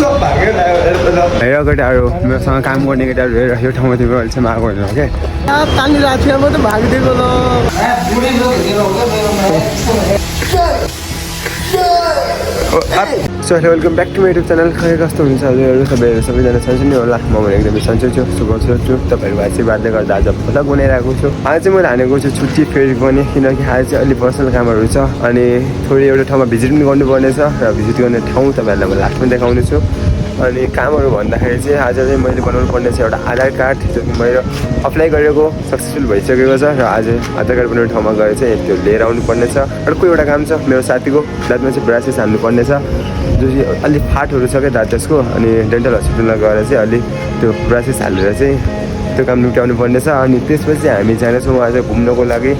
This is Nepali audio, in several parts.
हेर केटाहरू मेरोसँग काम गर्ने केटाहरू हेर यो ठाउँमा तिम्रो अहिलेसम्म आएको होइन क्या तानिरहेको थियो म त भागिदिएको so hello welcome back to my YouTube channel खै कस्तो हुन्छ हजुरहरू सबैजना सन्चै नै होला म भने एकदमै सन्चै छु सुगाउँछु तपाईँहरूको आशीर्वादले गर्दा आज भ्लग बनाइरहेको छु आज चाहिँ मैले हानेको छु छुट्टी फेरि पनि किनकि आज चाहिँ अलिक पर्सनल कामहरू छ अनि थोरै एउटा ठाउँमा भिजिट पनि गर्नुपर्ने छ र भिजिट गर्ने ठाउँ तपाईँहरूलाई म लास्टमा देखाउने छु अनि कामहरू भन्दाखेरि चाहिँ आज चाहिँ मैले बनाउनु पर्ने छ एउटा आधार कार्ड जो कि मैले अप्लाई गरेको सक्सेसफुल भइसकेको छ र आज आधार कार्ड बनाउने ठाउँमा गएर चाहिँ त्यो लिएर आउनु पर्ने छ अर्को एउटा काम छ मेरो साथीको दाँतमा चाहिँ ब्रासेस हान्नु पर्ने छ जो चाहिँ अलिक फाटहरू छ क्या दाँत त्यसको अनि डेन्टल हस्पिटलमा गएर चाहिँ अलिक त्यो ब्रासेस हालेर चाहिँ त्यो काम निप्ट्याउनु पर्ने छ अनि त्यसपछि हामी जानेछौँ आज घुम्नको लागि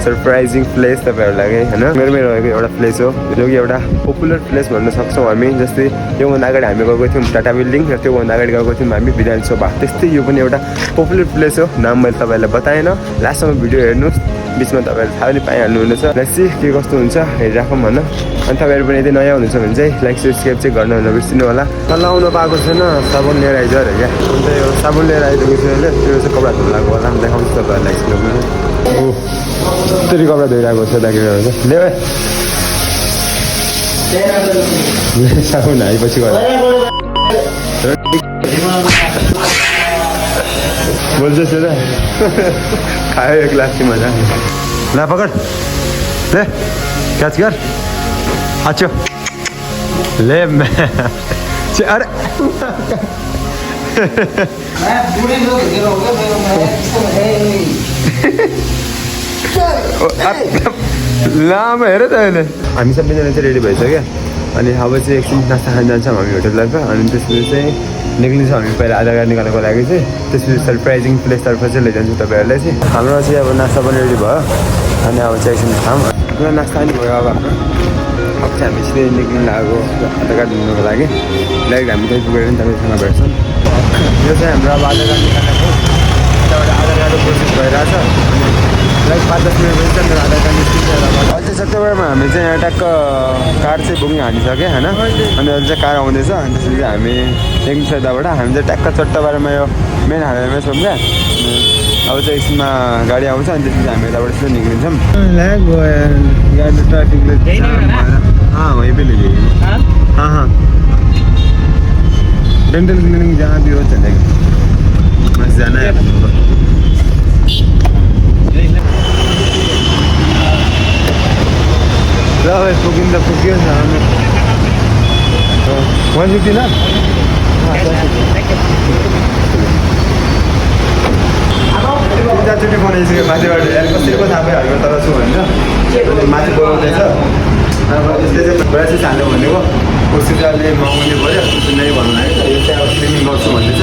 सरप्राइजिङ प्लेस तपाईँहरूलाई होइन मेरोमै रहेको एउटा प्लेस हो जो कि एउटा पपुलर प्लेस भन्न सक्छौँ हामी जस्तै योभन्दा अगाडि हामी गएको थियौँ टाटा बिल्डिङ र त्योभन्दा अगाडि गएको थियौँ हामी विधानसभा त्यस्तै यो पनि एउटा पपुलर प्लेस हो नाम मैले तपाईँहरूलाई बताएन लास्टसम्म भिडियो हेर्नुहोस् बिचमा तपाईँहरूले थाहा पनि पाइहाल्नुहुनेछ नेक्स्ट के कस्तो हुन्छ हेरिराखौँ भन अनि तपाईँहरू पनि यदि नयाँ हुनुहुन्छ भने चाहिँ लाइक सब्सक्राइब चाहिँ गर्न नबिर्सिनु होला तल आउनु पाएको छैन साबुन लिएर आइज अरे क्या अन्त यो साबुन लिएर आइदिएको छु अहिले त्यो चाहिँ कपडा धुन लाग्यो होला देखाउँछु तपाईँहरूलाई त्यसरी कपडा धोइरहेको छ दाजुहरू ले साबुन आएपछि गएर बोल्छ र खायो एक ग्लास कि मजा ला पकड ले क्याच गर अच्छा ले अरे लामो हेर त अहिले हामी सबैजना चाहिँ रेडी भइसक्यो अनि अब चाहिँ एकछिन नास्ता खान जान्छौँ हामी होटलतर्फ अनि त्यसपछि चाहिँ निक्लिन्छौँ हामी पहिला आधार कार्ड निकाल्नको लागि चाहिँ त्यसपछि सरप्राइजिङ प्लेसतर्फ चाहिँ लैजान्छौँ तपाईँहरूलाई चाहिँ हाम्रो चाहिँ अब नास्ता पनि रेडी भयो अनि अब चाहिँ एकछिन खाऊँ पुरा नास्ता पनि भयो अब हाम्रो अब चाहिँ हामी सिधै निक्लिनु लागेको आधार कार्ड लिनुको लागि डाइरेक्ट हामी त्यहीँ पुगेर पनि तपाईँसँग भेट्छौँ यो चाहिँ हाम्रो अब आधार कार्ड निकालेको त्यहाँबाट आधार कार्डको प्रोसेस भइरहेछ लाइक 5-10 मिनट हुन्छ मेरो आधार कार्ड निस्किन्छ अझै सेप्टेम्बरमा हामी चाहिँ यहाँ टक्क कार चाहिँ बुकिङ हालिसक्यो होइन अनि अहिले चाहिँ कार आउँदैछ अनि त्यसपछि चाहिँ हामी निक्लिन्छ यताबाट हामी चाहिँ ट्याक्क चट्टबारमा यो मेन हाइवेमा छौँ क्या अब चाहिँ एकछिनमा गाडी आउँछ अनि त्यसपछि हामी यताबाट चाहिँ निक्लिन्छौँ गाडी ट्राफिकले वहीँ पे लीजिए हाँ डेंटल क्लिनिक जहाँ भी हो चलेगा बस जाना है ल भाइ पुग्यो त पुग्यो नि हामी 150 ना तिनचोटि बनाइसक्यो माथिबाट कसैको थाहा पाइहाल्यो तर छु भन्छ माथि बोलाउँदैछ अब यसले चाहिँ ब्रासेस हाल्यो भनेको उसले चाहिँ अहिले मगाउने पऱ्यो उसले नै भन्नु लाग्यो यो चाहिँ अब क्लिनिङ गर्छु भन्दैछ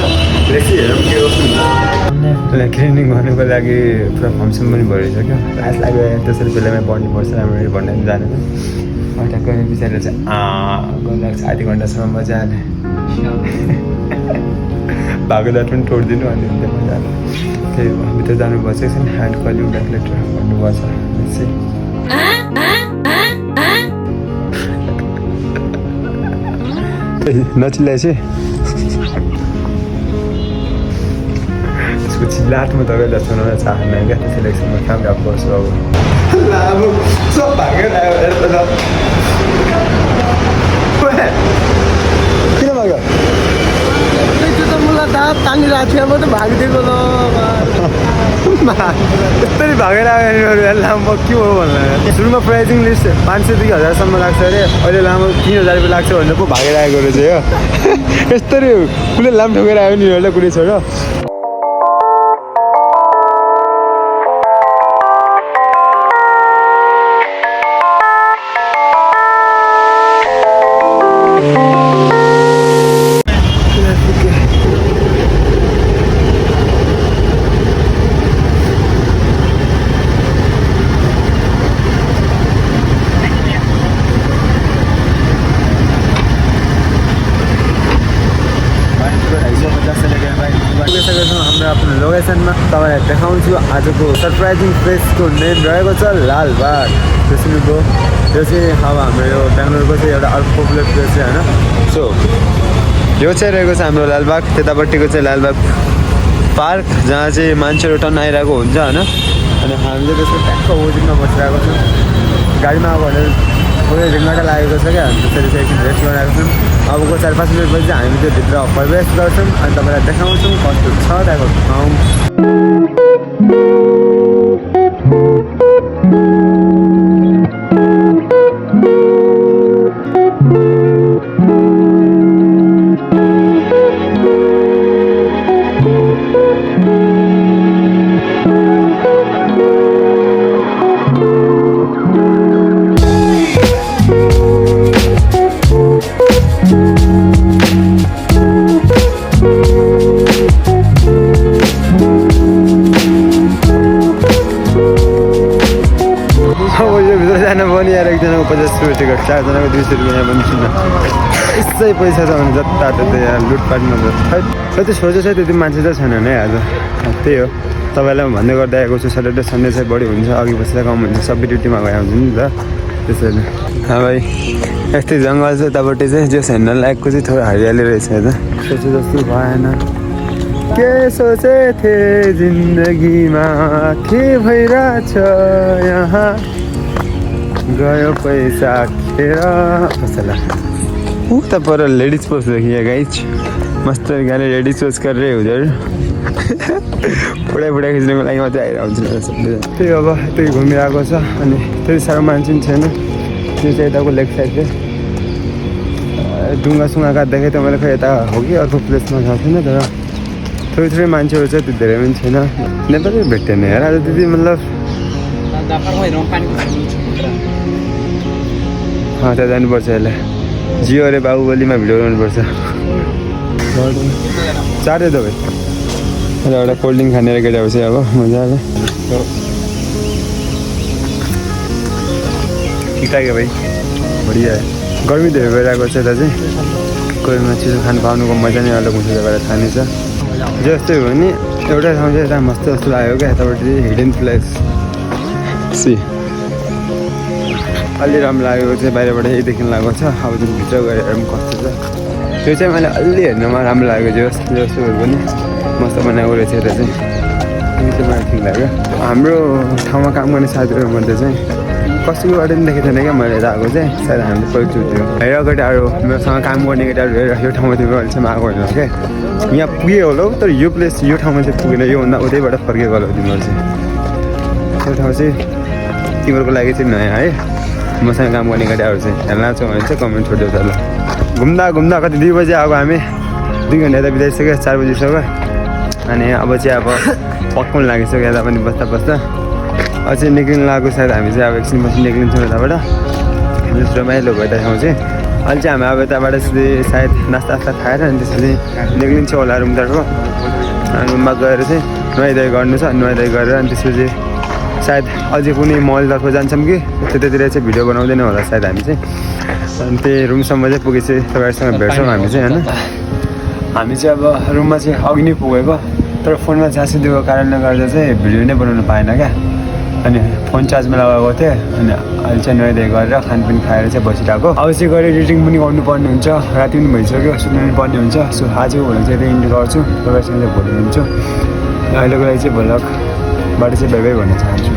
रेसी हेरौँ के गर्छु क्लिनिङ गर्नुको लागि पुरा फङ्सन पनि भइसक्यो लास्ट लाग्यो त्यसरी बेलामा पढ्नुपर्छ राम्ररी भन्ने पनि जानेन टक्कै पछाडि चाहिँ गरिरहेको छ आधी घन्टासम्म मजाले भएको दाँत पनि तोडिदिनु अनि मजाले त्यही भित्र जानुपर्छ एकछिन ह्यान्ड कलिङ ब्याकलेटर भन्नुपर्छ चाहिँ नचिल्लाएपछि त्यसको चिल्लाट म तपाईँलाई सुनाउन चाहन्न क्या त्यसैले एकछिन म काम गर्छु अब सब भागेर किन भाग्यो मलाई दाँत तानिरहेको थियो म त भागिदिएको यस्तरी भागेर आयो लामो के हो भन्नु सुरुमा प्राइजिङ लिस्ट 500देखि 1000सम्म लाग्छ अरे अहिले लामो 3000 रुपियाँ लाग्छ भनेर पो भागेर आएको रहेछ हो यस्तरी कुनै लाम ठोकेर आयो नि यिनीहरूलाई कुनै छोड हाम्रो आफ्नो लोकेसनमा तपाईँलाई देखाउँछु आजको सरप्राइजिङ प्लेसको नेम रहेको छ लालबाग सुन्नुभयो यो चाहिँ अब हाम्रो यो बेङ्गलोरको चाहिँ एउटा अर्को पपुलर प्लेस चाहिँ होइन सो यो चाहिँ रहेको छ हाम्रो लालबाग त्यतापट्टिको चाहिँ लालबाग पार्क जहाँ चाहिँ मान्छेहरू टन्न आइरहेको हुन्छ होइन अनि हामीले त्यसको ट्याक्क ओजिङमा बसिरहेको छौँ गाडीमा अब भनेर पुरै रिङ्गटा लागेको छ क्या त्यसरी चाहिँ एकछिन रेस्ट गरिरहेको छौँ अबको 4-5 मिनटपछि चाहिँ हामी त्यो भित्र प्रवेश गर्छौँ अनि तपाईँलाई देखाउँछौँ कस्तो छ त्यहाँको ठाउँ जान पनि यार एकजनाको 50 रुपियाँ टिकट 4जनाको 200 रुपियाँ पनि छुन यसै पैसा छ भने जताततै यहाँ लुटपाटमा खै कति सोचेको छ त्यति मान्छे चाहिँ छैन नै आज त्यही हो तपाईँलाई म भन्दै गर्दै आएको छु सटरडे सन्डे चाहिँ बढी हुन्छ अघि पछि त कम हुन्छ सबै ड्युटीमा गए हुन्छ नि त त्यसैले भाइ यस्तै जङ्गल छ यतापट्टि चाहिँ जो हेर्न लायकको चाहिँ थोरै हरियाली रहेछ त सोचे जस्तो भएन के सोचे थिए जिन्दगीमा के भइरहेछ यहाँ गयो पैसा खेर मसला त पर लेडीज पोस्ट देखिए गाइज मस्त गाने लेडीज पोस्ट कर रहे उधर पुडा खिच्नुको लागि मात्रै आइरहेको हुन्छ त्यही अब त्यही घुमिरहेको छ अनि त्यति साह्रो मान्छे पनि छैन त्यो चाहिँ यताको लेफ्ट साइड चाहिँ डुङ्गासुङ्गा काट्दाखेरि त मैले खै यता हो कि अर्को प्लेसमा गएको थिइनँ तर थोरै मान्छेहरू चाहिँ त्यो धेरै पनि छैन नेपाली भेट्दैन यार आज त्यति मतलब त्यहाँ जानुपर्छ यसलाई जियो अरे बाहुबलीमा भिडियो गर्नुपर्छ चाँडै तपाईँ एउटा कोल्ड ड्रिङ्क खानेर केटाहरू चाहिँ अब मजाले ठिकठाकै भाइ बढिया गर्मी धेरै भइरहेको छ यता चाहिँ कोहीमा चिसो खानु पाउनुको मजा नै अलग हुन्छ तपाईँलाई खाने छ जस्तै हो नि एउटा ठाउँ चाहिँ यता मस्त जस्तो लाग्यो क्या यतापट्टि हिडन प्लेस सी अलि राम्रो लागेको चाहिँ बाहिरबाट यहीदेखि लागेको छ अब जुन भित्र गएर पनि कस्तो छ त्यो चाहिँ मैले अलि हेर्नमा राम्रो लागेको जस्तोहरू पनि मस्त बनाएको रहेछ यता चाहिँ त्यो चाहिँ मलाई ठिक लाग्यो हाम्रो ठाउँमा काम गर्ने साथीहरूमध्ये चाहिँ कसैकोबाट पनि देखेको थिएन क्या मैले आएको चाहिँ सायद हामीले पहिलोचोटि हो हेर केटाहरू मेरोसँग काम गर्ने केटाहरू हेर यो ठाउँमा तिम्रो अहिलेसम्म आएको होइन क्या यहाँ पुगेँ होला हौ तर यो प्लेस यो ठाउँमा चाहिँ पुगेन योभन्दा उतैबाट फर्केको होला तिमीहरू चाहिँ त्यो ठाउँ चाहिँ तिमीहरूको लागि चाहिँ नयाँ है मसँग काम गर्ने केटाहरू चाहिँ हेर्न लाग्छौँ भने चाहिँ कमेन्ट छोडिदियो ल घुम्दा कति 2 बजी आएको हामी 2 घन्टा यता बिताइसक्यो 4 बजीसक्यो अनि अब चाहिँ अब पक्काउनु लागिसक्यो यता पनि बस्दा अझै निक्लिनु लागेको सायद हामी चाहिँ अब एकछिन पछि निक्लिन्छौँ यताबाट जस्तो रमाइलो भइरहेको ठाउँ चाहिँ अहिले चाहिँ हामी अब यताबाट सायद नास्ता खाएर अनि त्यसपछि निक्लिन्छौँ होला रुमतर्फ रुममा गएर चाहिँ नुहाइधुवाइ गर्नु छ नुहाइधुवाइ गरेर अनि त्यसपछि सायद अझै कुनै मलतर्फ जान्छौँ कि त्यतातिर चाहिँ भिडियो बनाउँदैन होला सायद हामी चाहिँ अनि त्यही रुमसम्म चाहिँ पुगेपछि तपाईँहरूसँग भेट्छौँ हामी चाहिँ होइन हामी चाहिँ अब रुममा चाहिँ अघि नै पुगेको तर फोनमा चार्ज दिएको कारणले गर्दा चाहिँ भिडियो नै बनाउनु पाएन क्या अनि फोन चार्जमा लगाएको थिएँ अनि अहिले चाहिँ नुहाइधुवाइ गरेर खानपिन खाएर चाहिँ बसिरहेको अब चाहिँ गएर एडिटिङ पनि गर्नुपर्ने हुन्छ राति पनि भइसक्यो सुन्नु पर्ने हुन्छ सो आज भोलि चाहिँ एडिट गर्छु तपाईँसँग चाहिँ भोलि हुन्छु अहिलेको लागि चाहिँ भोलकबाट चाहिँ बाई बाई भन्न चाहन्छु